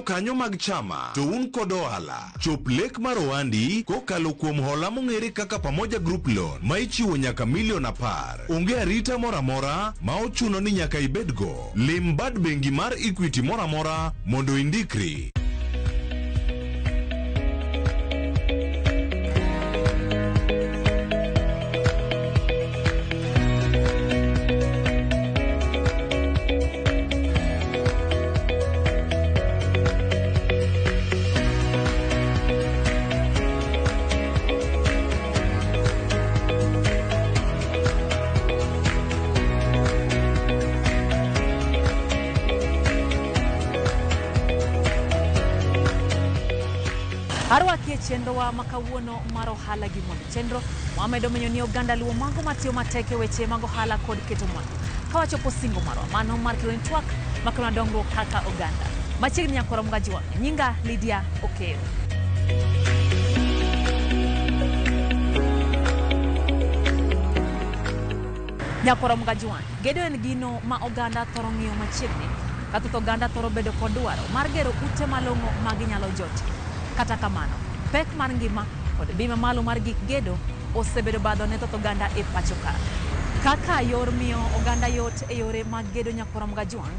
jokanyo mag chama to un kod ohala. Chop lek mar ohandi kokalo kuom hola mong'ere kaka Pamoja Group Loan ma ichiwo nyaka milion 10. Onge arita moro amora ma ochuno ni nyaka ibedgo. Lim bad bengi mar Equity moro amora mondo indikri. Arwaki e chenrowa ma kawuono mar ohala gi mwandu. Chenro wamedo menyo ni oganda luo mago matiyo matek e weche mag ohala kod keto mwandu. Ka wachopo singo marwa mano mar kelo ni twak makelo dongruok kaka oganda. Machiegni nyakora Mgajiwa. Nyinga Lydia Okeyo. Nyakwara Mgajuan, gedo en gino ma oganda thoro ng'iyo machiegni. Ka thoth oganda thoro bedo kod dwaro mar gero ute malong'o ma ginyalo jotie. Kata kamano, pek mar ngima kod bei mamalo mar gik gedo osebedo badho ne thoth oganda e pacho ka. Kaka yor miyo oganda yot e yore mag gedo nyakwara Mgajuan,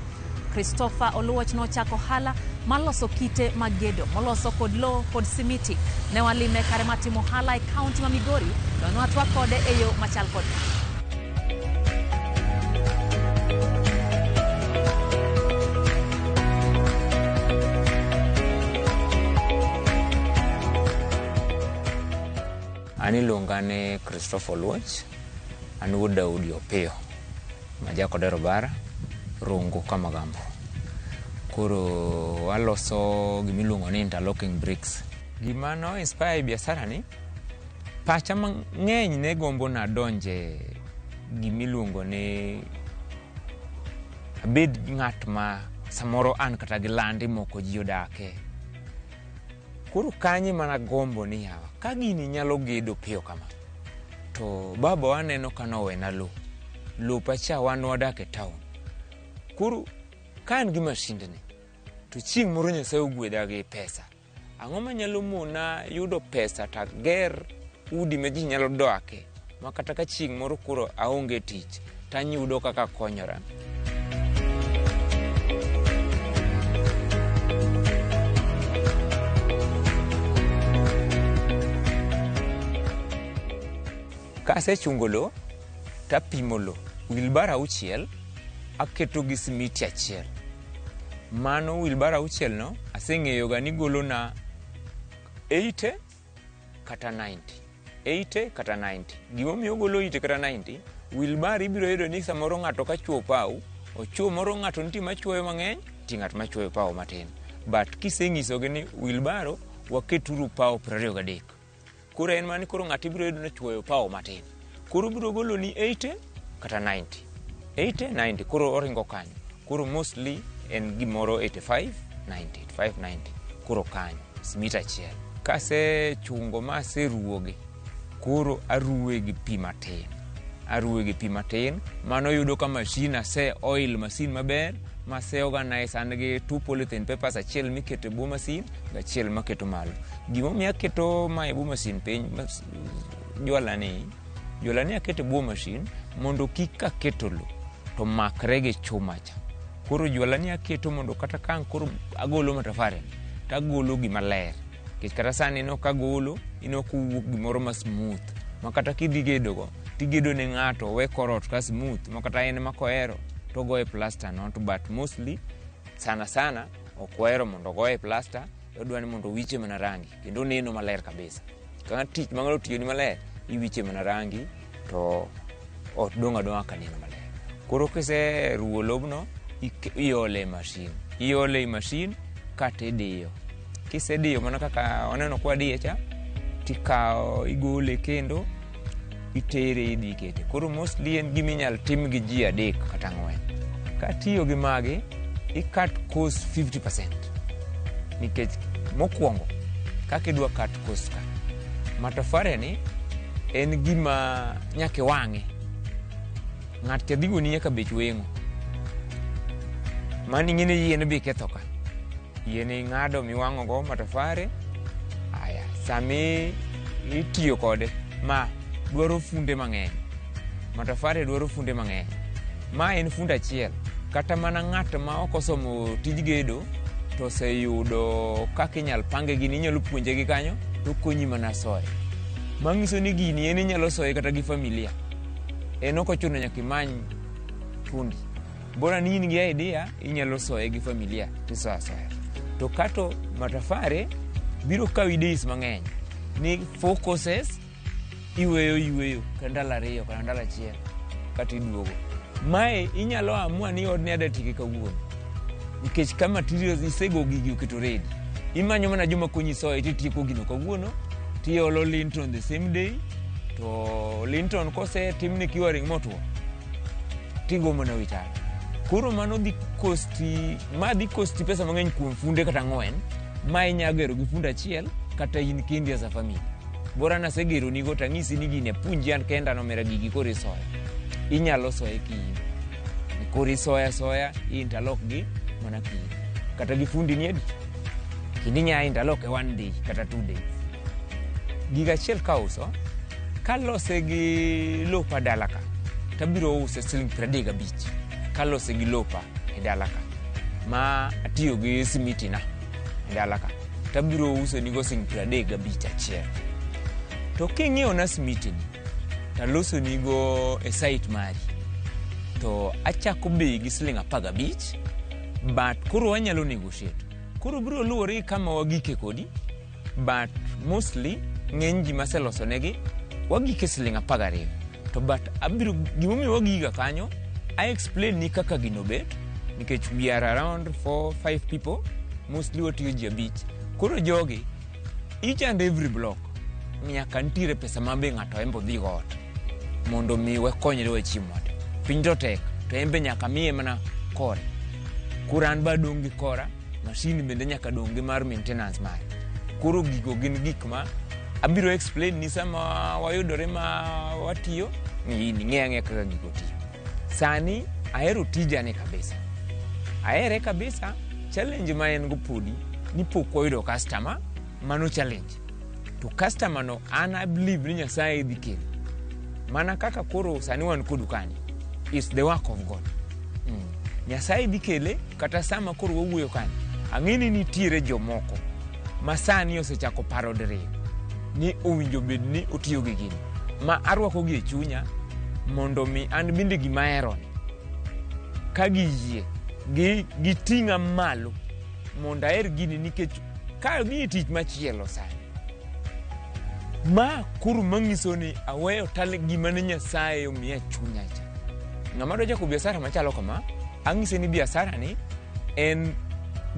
Christopher Oluoch nochako ohala mar loso kite mag gedo moloso kod lowo kod simiti. Ne walime kare mar timo ohala e kaunti ma Migori to nwatwak kode e yo machal kod ma. An iluonga ni Christopher Oluoch, an wuod Daudi Opiyo ma Jakodero Bara, Rongo Kamagambo. Koro waloso gimiluongo ni interlocking bricks. Gima no inspire biashara ni, pacha mang'eny ne gombo nadonje gimiluongo ni abed ng'at ma samoro an kata gi landi moko ji odake. Koro kanyo ema nagombo ni yawa, ka gini nyalo gedo piyo kama, to baba waneno ka nowena lo. Lopa cha wan wadak e town. Koro ka an gi mashindni, to chieng' moro Nyasaye ogwedha gi pesa. Ang'o manyalo mona yudo pesa to ager udi ma ji nyalo dake, ma kata ka chieng' moro koro aonge tich, tanyudo kaka akonyora. Kasechungo lo, tapimo lo. Wilbaro 6 aketo gi simiti 1. Mano wilbaro 6 no, aseng'eyo ga ni golona 80 kata 90. 80 kata 90. Gimomiyo ogolo 80 kata 90, wilbaro ibiro yudo ni samoro ng'ato ka chuo paw, ochuo moro ng'ato nitie machuoyo mang'eny, nitie ng'at machuoyo paw matin. But kiseng'isogi ni wilbaro waketuru paw 23. Koro en mana ni koro ng'ato ibiro yudo ni ochuoyo paw matin. Koro obiro golo ni 80 kata 90. 80, 90, koro oringo kanyo. Koro mostly en gimoro 85, 90, 85, 90. Koro kanyo, simiti 1. Kasechungo ma aseruwogi, koro aruwe gi pi matin. Aruwe gi pi matin, mano yudo ka machine ase oil machine maber, mase organize an gi 2 polythene papers, achiel miketo e bwo machine, gachiel maketo malo. Gimomiyo aketo ma e bwo machine piny, jwala ni aketo e bwo machine mondo kik kaketo lo to makre gi chuma cha. Koro jwala ni aketo mondo kata ka ang' koro agolo matafari to agolo gima ler. Nikech kata sani ineno kagolo, ineno kowuok gimoro ma smooth. Ma kata kidhi gedo go, tigedo ne ng'ato owe kor ot ka smooth, ma kata en ema kohero to ogoye plaster no, to but mostly sana sana ok wahero mondo ogoye plaster, odwa ni mondo owiche mana rangi kendo oneno maler kabisa. Ka tich ma ng'ato otiyoni maler, iwiche mana rangi to ot dong' adong'a ka neno maler. Koro kiseruwo lobno, iole e machine. Iole e machine kata idiyo. Kisediyo mana kaka waneno kwa diye cha, tikawo igole kendo itere idhi ikete. Koro mostly en gima inyalo tim gi ji 3 kata 4. Katiyo gi magi, i cut cost 50%. Nikech mokwongo, kaka idwa cut cost ka, matafare ni en gima nyaka iwang'e. Ng'at cha dhi goni nyaka bech weng'o. Mano ing'e ni yien be iketho ka. Yien ing'ado miwang'o go matafare. Aya, sami itiyo kode ma dwaro funde mang'eny. Matafare dwaro funde mang'eny. Ma en fund achiel. Kata mana ng'at ma ok osomo tij gedo to oseyudo kaka inyal pange gini, inyalo puonje gi kanyo to okonyi mana soye. Manyiso ni gini en inyalo soye kata gi familia. En ok ochuno nyaka imany fundi. Bora ni in gi idea, inyalo soye gi familia tisoyo asoya. To kato matafare biro kawi days mang'eny ni four courses iweyo yweyo kata ndalo 2 kata ndalo 1 kata iduogo. Mae inyalo amua ni odni adwa tieke kawuono nikech ka materials isego gigi oketo ready, imanyo mana joma konyi soye titieko gino kawuono tiolo lintel the same day to lintel kosetimne curing motwo tigo mana wi tado. Koro mano dhi kosti, ma dhi kosti pesa mang'eny kuom funde kata 4 ma inya gero gi fund achiel kata in kendi as a family. Bora nasegero nigo tang'isi ni gini apuonji an kenda nomera gigi koro isoyo. Inyalo soye kiin. Koro isoyo asoya i interlock gi mana kiin. Kata gi fundi ni adi? Kendo inya interlock e 1 day kata 2 days. Giga achiel kauso, kalose gi lopa dala ka, tabiro use siling 35 kalose gi lopa e dala ka ma atiyo gi simiti na e dala ka tabiro uso nigo siling 35 achiel. To king'iewo na simiti ni taloso nigo e site mari to achako bei gi siling 15 but koro wanyalo negotiate. Koro biro luwore gi kama wagike kodi but mostly ng'eny ji maseloso negi wagike siling 12 to but abiro gimomiyo wagiga kanyo I explain ni kaka gino bet nikech we are around 4 5 people mostly watiyo ji 5. Koro jogi each and every block nyaka nitiere pesa ma be ng'ato embe odhi go ot mondo mi wakonyre wachiem ot. Piny to tek to embe nyaka miye mana kore. Koro an be adong' gi kora, mashin bende nyaka dong' gi mar maintenance mare. Koro gigo gin gik ma abiro explain ni sama wayudore ma watiyo ni in ing'e ang'eya kaka gigo tiyo. Sani ahero tijani kabisa. Ahere kabisa. Challenge ma en go podi ni pok wayudo customer, mano challenge. To customer no an I believe ni Nyasaye dhi kelo. Mana kaka koro sani wan kodu kani, is the work of God. Nyasaye dhi kele kata sama koro wawuoyo kani. Ang'e ni nitiere jomoko ma sani osechako paro diriyo ni owinjo bed ni otiyo gi gini. Ma arwako gi e chunya mondo mi an bende gima ahero ni ka giyie giting'a malo mondo aher gini nikech ka adhi e tich machielo sani ma koro manyiso ni aweyo tale gima ne Nyasaye omiya chunya cha. Ng'ama dwa chako biashara machalo kama, ang'ise ni biashara ni en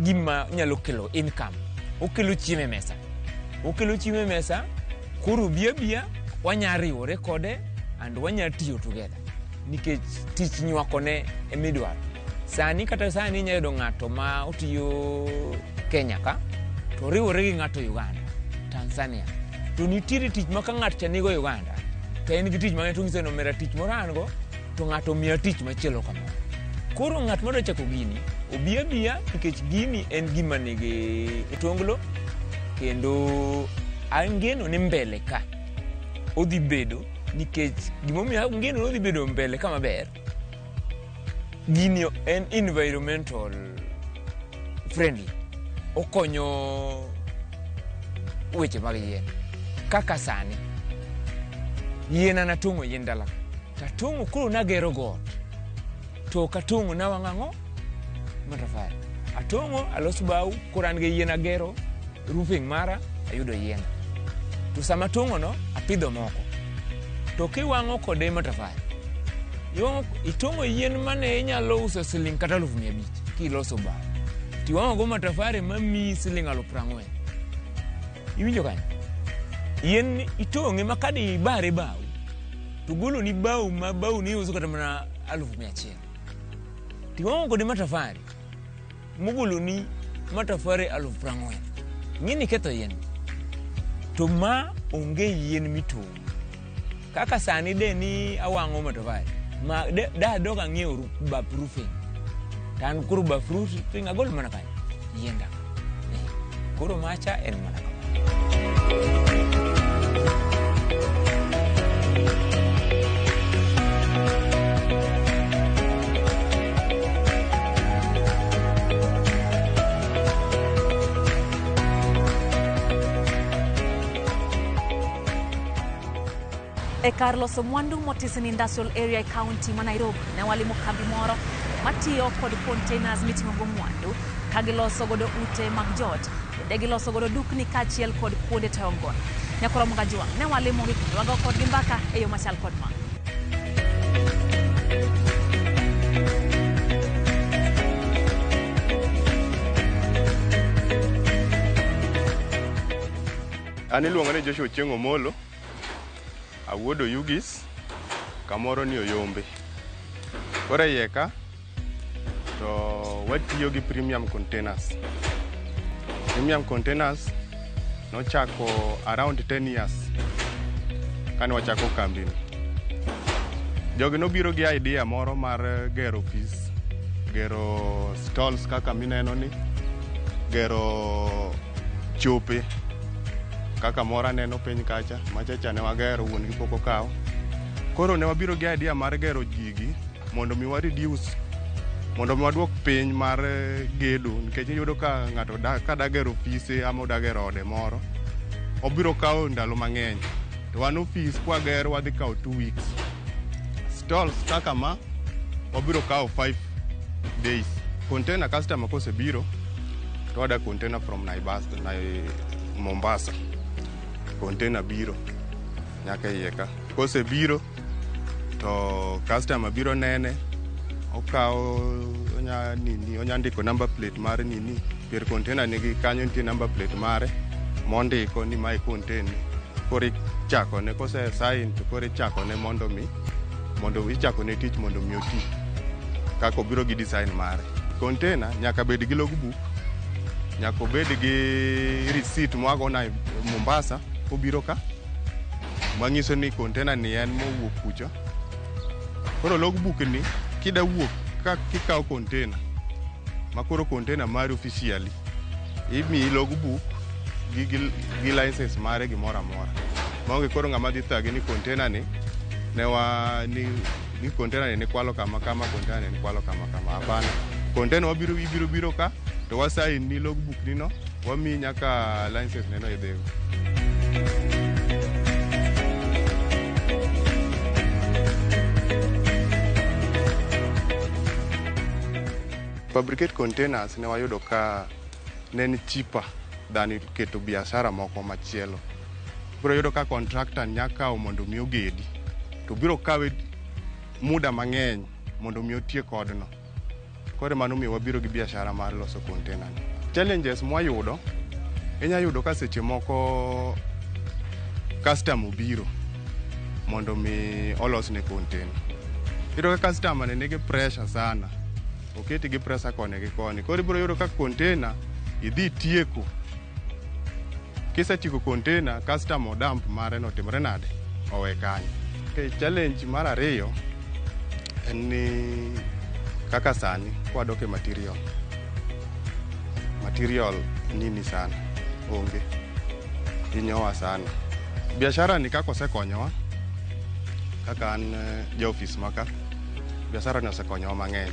gima nyalo kelo income. Okelo chiemo e mesa. Okelo chiemo e mesa, koro bi abiya wanya riwore kode and wanya tiyo together. Nikech tich nywako ne emidwaro. Sani kata sani inya yudo ng'ato ma otiyo Kenya ka, to riwore gi ng'ato Uganda, Tanzania. To nitiere tich ma ka ng'ato cha nigo Uganda, to en gi tich mang'eny to ong'ise ni omera tich moro an go, to ng'ato omiya tich machielo kamoro. Koro ng'at madwa chako gini, obi abiya nikech gini en gima nigi otonglo, kendo angeno ni mbele ka odhi bedo nikech gimomiyo angeno ni odhi bedo mbele ka maber, gini en environmental friendly. Okonyo weche mag yien. Kaka sani, yien an atong'o yien dala ka. Tatong'o koro nagero got. To ok atong'o nawang'o ang'o? Matafari. Atong'o aloso bao, koro an gi yien agero roofing mara, ayudo yien. To sama atong'o no, apidho moko. To kiwang'o kode matafari, itong'o yien mane inyalo uso siling kata 500,000 kiloso bao. Tiwang'o go matafari mamiyi siling 40,000. Iwinjo kanyo? Yien itong'e ma kadi ibare bao, to golo ni bao ma bao ni iuso kata mana 100,000. Tiwang'o kode matafari, mogolo ni matafari 40,000. Ing'e ni ketho yien. To ma onge yien mitong'o. Kaka sani de ni awang'o matafari, ma da dok ang'iewo bap roofing. To an koro bap roofing agolo mana kanyo, yienda. Koro macha en mana kamano. E kar loso mwandu motis ni Industrial Area e kaunti ma Nairobi ne walimo kambi moro matiyo kod containers miting'ogo mwandu ka giloso godo ute mag joot, bende giloso godo dukni kaachiel kod kuonde toyo ngono. Nyakoromo Gajwang' ne walimogi kendo wago kodgi mbaka e yo machal kod ma. An iluonga ni Joshua Ochieng' Omolo, awuod Oyugis, kamoro ni Oyombe. Koro e iye ka, to watiyo gi premium containers. Premium containers nochako around 10 years kane wachako kambini. Jogi nobiro gi idea moro mar gero ofis, gero stalls kaka mineno ni, gero chope kaka moro aneno piny kacha, macha cha ne wagero wuon gi pok okaw. Koro ne wabiro gi idea mar gero gigi mondo mi wa reduce, mondo mi waduok piny mar gedo, nikech iyudo ka ng'ato ka da gero ofise ama oda gero ode moro, obiro kawo ndalo mang'eny. To wan ofis kwagero wadhi kawo 2 weeks. Stalls kaka ma wabiro kawo 5 days. Container customer kosebiro to order container from Naivas, Mombasa. Container biro nyaka iye ka. Kosebiro to customer biro nene, okawo onya nini, onya ndiko number plate mar nini, pier container nigi kanyo nitie number plate mare mondiko ni mae container. Koro ichakone kose sign to koro ichakone mondo mi mondo ichakone tich mondo mi oti kaka obiro gi design mare. Container nyaka bed gi logbook, nyaka obed gi receipt mwago na Mombasa kobiro ka manyiso ni container ni en mowuok kucho. Koro logbook ni kida wuok ka kikawo container ma koro container mari officially imiyi logbook gi license mare gimoro amora maonge koro ng'ama dhi thagi ni container ni ne wa ni container ni nikwalo kama kama, container ni nikwalo kama kama. Hapana, container wabiro ibiro biro ka to wa sign ni logbook ni no, wamiyi nyaka license neno idhigo. Fabricate containers ne wayudo ka ne ni cheaper than keto biashara moko machielo. Biro yudo ka contractor nya kawo mondo mi ogedi, to biro kawe muda mang'eny mondo mi otiek odno. Koro mano miyo wabiro gi biashara mar loso container ni. Challenges mwayudo, inya yudo ka seche moko customer obiro mondo mi olosne container. Iyudo ka customer ni nigi pressure sana, oketi gi pressure koni gi koni. Koro ibiro yudo ka container idhi tieko. Kisetieko container, customer odamp mare notimore nade? Owe kanyo. Okay, challenge mar ariyo en ni kaka sani kwadok e material. Material nini sana, onge. Hinyowa sana. Biashara ni kaka osekonyowa, kaka an ja ofis maka, biashara ni osekonyowa mang'eny.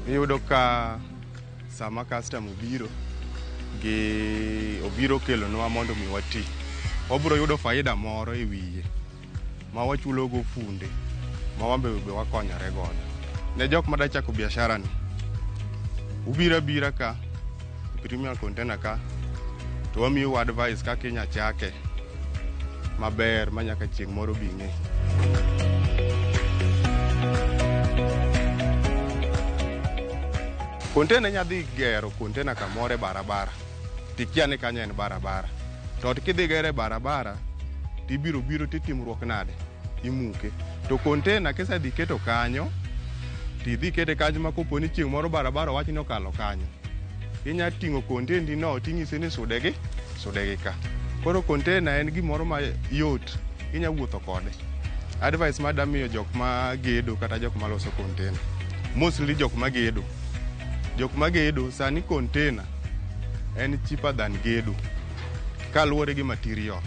Iyudo ka sama customer obiro gi obiro kelonwa mondo mi wati, wabiro yudo faida moro e wiye ma wachulogo funde ma wan be wakonyore godo. Ne jok mada chako biashara ni, ubiro abira ka premium container ka to wamiyo advice kaka inya chake maber ma nyaka chieng' moro bi ng'e. Container inya dhi gero container kamoro e barabara tikia ni kanyo en barabara, to ot kidhi gero e barabara tibiro biro titimruok nade, imuke. To container kisedhi keto kanyo tidhi kete kanyo ma kopo ni chieng' moro barabara owach ni okalo kanyo, inya ting'o container no ting'ise ni sude gi ka. Koro container en gimoro ma yot, inya wuotho kode. Advice ma damiyo jok ma gedo kata jok ma loso container, mostly jok ma gedo, jok ma gedo sani container En cheaper than gedo. Kaluwore gi material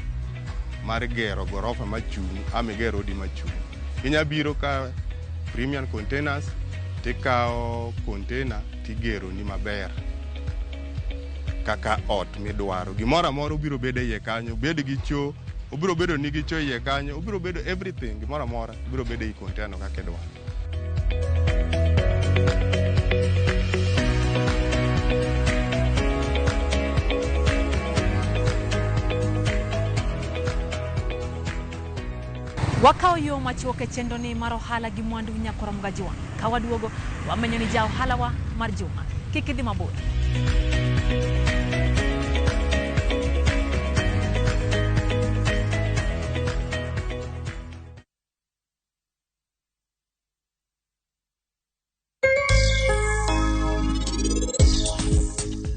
mar gero gorofa machung' ama iger odi machung'. Inya biro ka Premium Containers tikawo container tigeroni maber kaka ot midwaro. Gimoro amora obiro bedo e iye kanyo, obed gi cho, obiro bedo nigi cho iye kanyo, obiro bedo everything, gimoro amora biro bedo ei container kaka idwaro. Wakawo yo machuok e chenroni mar ohala gi mwandu nyakoro Mgajuang'. Ka waduogo, wamenyo ni ja ohalawa mar juma. Kik idhi mabor.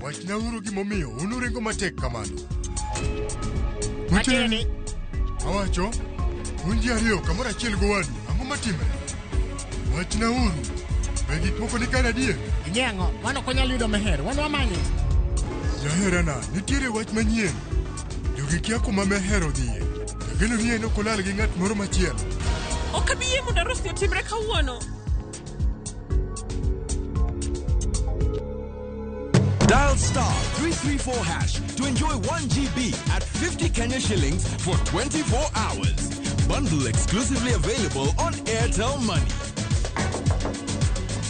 Wachnauru gimomiyo un uringo matek kamano. Matieni. Awacho, un ji ariyo kamoro achiel gowadu, ang'o matimre? Wachnauru, be gik moko ni kare adier? Ing'e ang'o? Wan ok wanyal yudo meher, wan wamanye. Jaherana, nitiere wach manyien. Jogi kia kuma meher odhiye. Ageno ni en ok olal gi ng'at moro machielo. Ok abi yie mondo arusni otimre kawuono. Dial star 334 hash to enjoy 1 GB at 50 Kenya shillings for 24 hours. Bundle exclusively available on Airtel Money.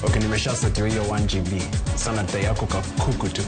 Okay, nimeshasetiwa hiyo 1 GB. Sana dai yako kakuku tu.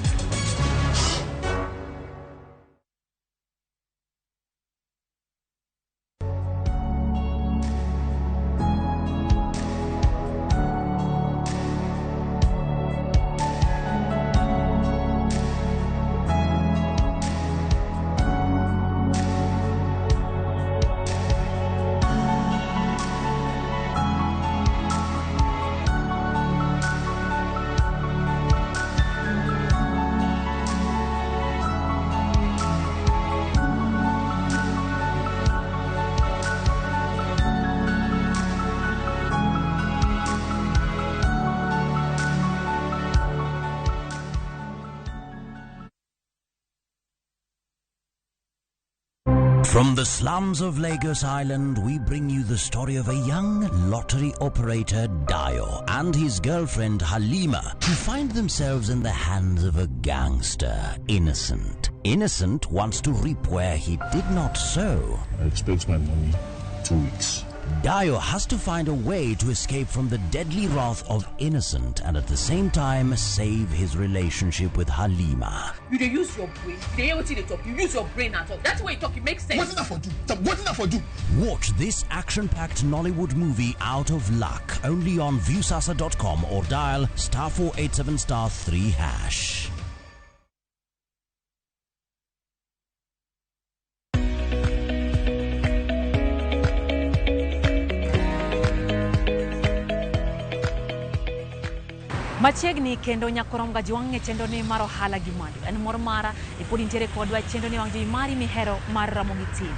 From the slums of Lagos Island, we bring you the story of a young lottery operator, Dio, and his girlfriend, Halima, who find themselves in the hands of a gangster, Innocent. Innocent wants to reap where he did not sow. I expect my money 2 weeks. Dio has to find a way to escape from the deadly wrath of Innocent and at the same time save his relationship with Halima. You dey use your brain. You dey hear wetin you dey talk. You use your brain and talk. That's way you talk, it makes sense. Wetin I for do? Wetin I for do? Watch this action-packed Nollywood movie Out of Luck only on Viusasa.com or dial star 487 star 3 hash. Machiegni kendo nyakorom Gajwang' e chenroni mar ohala gi mwandu. En mor mara ni pod intiere kodwa e chenroni wang' jowi mari mihero mar Ramogi TV.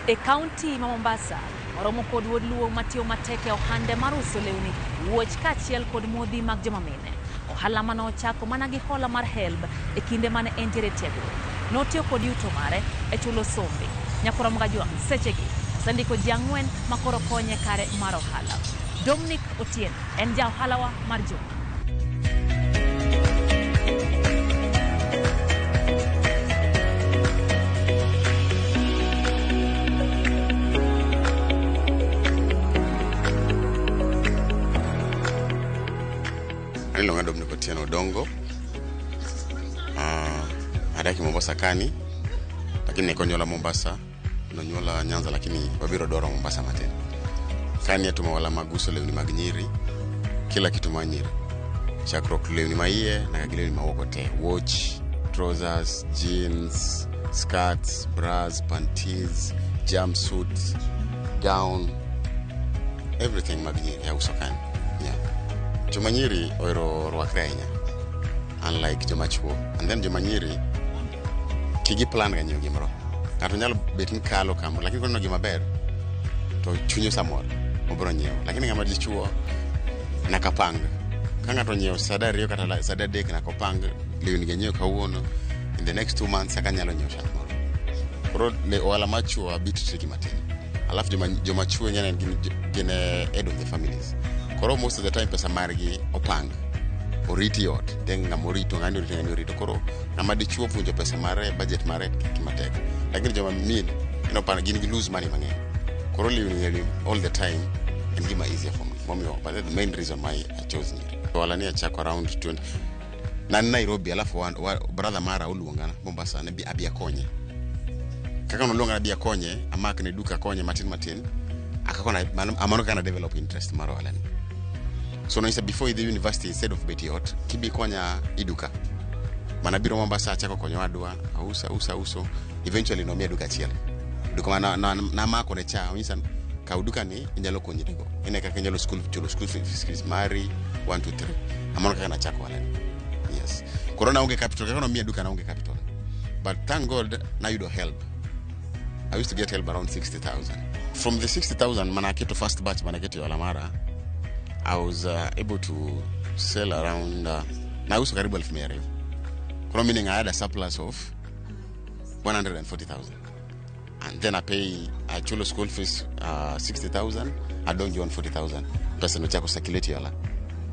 E kaunti ma Mombasa, waromo kod wuod luo matiyo matek e ohande mar uso lewni, wuoch kaachiel kod modhi mag joma mine. Ohala mane ochako mana gi hola mar HELB e kinde mane entiere e tiegruok. Notiyo kod yuto mare e chulo sombe. Nyakorom Gajwang' sechegi osendiko ji ang'wen makoro konye kare mar ohala. Dominic Otieno en ja ohalawa mar juma. An iluonga Dominic Otieno Odongo. Adak e Mombasa kani, lakini ne onyuola Mombasa, nonyuola Nyanza lakini wabiro dwaro Mombasa matin. Kani atimo ohala mag uso lewni mag nyiri, kila kitu mar nyiri. Chakruok lewni ma iye nyaka gi lewni mawuok te. Watch, trousers, jeans, skirts, bras, panties, jumpsuits, gown, everything mag nyiri auso kani. Yeah. Joma nyiri ohero rwakre ahinya unlike joma chuo. And then joma nyiri kigi plan ga nyiewo gimoro. Ng'ato nyalo bet ni kalo kamoro lakini koneno gima ber to chunye osamor obiro nyiewo. Lakini ng'ama dichuo nyaka pang. Ka ng'ato onyiewo sade ariyo kata sade adek nyaka opang lewni gi anyiew kawuono in the next 2 months eka anyalo nyiewo shat moro. Koro ohala mar chuo a bit tricky matin. Alafu joma chuo ing'e ni gin head of the families. Koro most of the time pesa margi opang oriti ot te ng'ama orito, ng'ani orito, ng'ani orito. Koro ng'ama dichuo vunjo pesa mare, budget mare gima tek, lakini joma min inopano gin gi lose money mang'eny. Koro lewni all the time en gima easier for me momiyo, but that's the main reason why I chose nyiri. Ohala ni achako around 20 nan Nairobi, alafu brother mara oluonga Mombasa ne abi akonye. Kaka noluonga abi akonye, amak ne duka akonye matin matin akakona amano kaka na develop interest mar ohala ni. So nonyisa, before idhi university, instead of bet ot kibi konya i duka mana biro Mombasa, achako konyo wadwa auso auso auso. Eventually nomiya duka achiel, duka ma namako ne cha. Onyisa, kaw duka ni, inyalo konyrigo ine kaka inyalo school chulo school fees mari 1 2 3. Amano kaka nachako ohala ni. Yes, koro naonge capital. Kaka nomiya duka, naonge capital, but thank God nayudo help. I used to get help around 60,000. From the 60,000 mana aketo first batch mana aketo e ohala mara, I was able to sell around nauso karibu 200,000. Koro meaning I had a surplus of 140,000. And then I pay achulo school fees 60,000, adong gi 140,000. Pesa nochako circulate e ohala.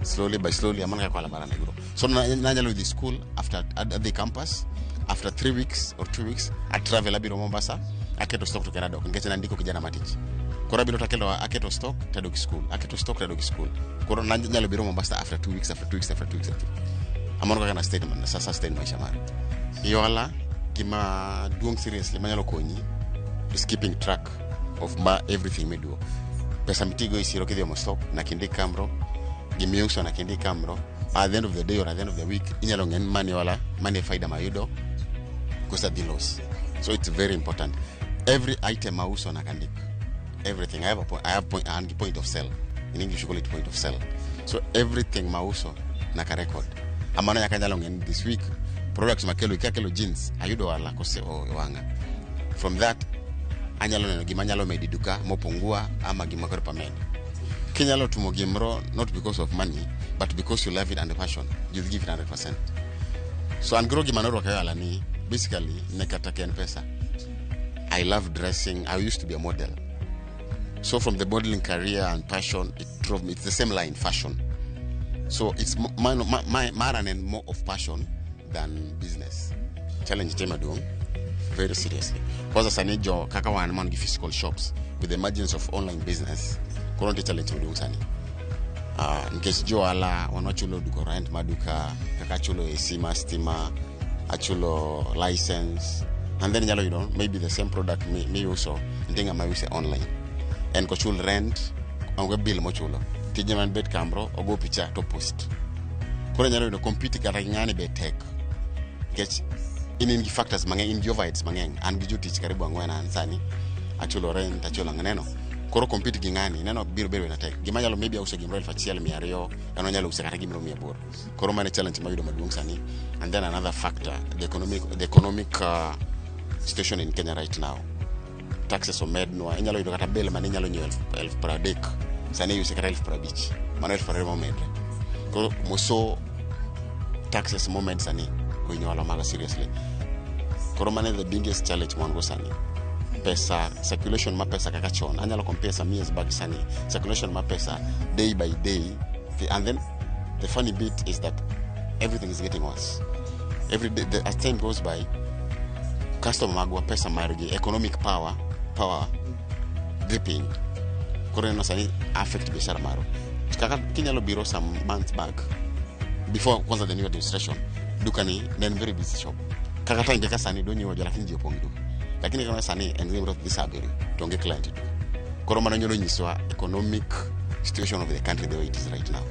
Slowly by slowly amano kaka ohala mara ne grow. So nanyalo dhi school after at the campus after 3 weeks or 2 weeks, I travel abiro Mombasa, aketo stock to kendo adok nikech nandiko kijana matich. Koro abiro takelo aketo stock tadok e school, aketo stock tadok e school. Koro nanyalo biro Mombasa after 2 weeks, after 2 weeks, after 2 weeks, after. Amano kaka na sustain, sa sustain maisha mara. I ohala gima duong' seriously manyalo konyi is keeping track of ma everything miduo. Pesa mitigo e siro kidhi omo stock nyaka indik kamro, gimiuso nyaka indik kamro. At the end of the day or at the end of the week inyalo ng'e ni mani ohala, mani e faida mayudo kosa dhi loss. So it's very important. Every item mauso nyaka ndik. Everything. I have a point, I have point, an gi point of sale. In English you call it point of sale. So everything mauso nyaka record. Amano nyaka nyalo ng'e ni this week products makelo kakelo jeans ayudo ohala kose wang'a. From that anyalo neno gima anyalo medo e duka mopungua ama gima koro pamedo. Kinyalo timo gimoro not because of money but because you love it and the passion, you'll give it 100%. So an koro gima norwako e ohala ni basically ne kata ka en pesa. I love dressing. I used to be a model. So from the modeling career and passion, it drove me. It's the same line, fashion. So it's mara ne en more of passion than business. Challenge nitie maduong', very seriously. Kwanza sani jo kaka wan man gi physical shops, with the emergence of online business, koro nitie challenge maduong' sani. Nikech jo ohala wan wachulo duko rent mar duka, kaka achulo AC mar stima, achulo license, and then inyalo yudo maybe the same product miuso nitie ng'ama use online. En kochul rent, onge bill mochulo. Tije man bet kamro, ogo picha to post. Koro inyalo yudo compete kata gi ng'ani be tek. Nikech in gi factors mang'eny, in gi overheads mang'eny. An gi jotich karibu ang'wen an sani, achulo rent, achulo ang'o. Koro compete gi ng'ani, neno biro bedo matek. Gima nyalo maybe auso gimoro 1,200, en onyalo use kata gimoro 800. Koro mano e challenge mayudo maduong' sani. And then another factor, the economic situation in Kenya right now. Taxes omednwa, inyalo yudo kata bale mane inyalo nyiewo 30,000, sani iuse kata 50,000. Mano 20,000 momedre. Koro moso taxes momed sani ohinyo ohala maga seriously. Koro mano e the biggest challenge ma wan go sani. Pesa, circulation mar pesa kaka chon, anyalo compare some years back sani, circulation mar pesa day by day, and then the funny bit is that everything is getting worse. Every day, as time goes by, customer magwa pesa margi, economic power dhi piny. Koro ineno sani affect biashara marwa. Kaka kinyalo biro some months back, before kwanza the new administration, duka ni ne en very busy shop. Kaka time kaka sani donyiewo jo lakini ji opong' e duka. Lakini kama sani en gimoro dhi saa abiriyo to onge client e duka. Koro mano nyalo nyisowa economic situation of the country the way it is right now.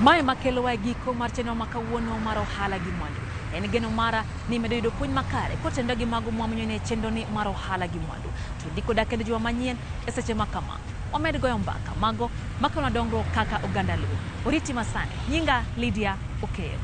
Mae makelowa e giko mar chenro ma kawuono mar ohala gi mwandu. En geno mara ni imedo yudo puonj makare kotenore gi mago mwamenyone e chenroni mar ohala gi mwandu. To ndiko dak kendo juma manyien e seche ma kama. Wamed goyo mbaka mago makelonwa dongruok kaka oganda Luo. Oriti masani. Nyinga Lydia Okeyo.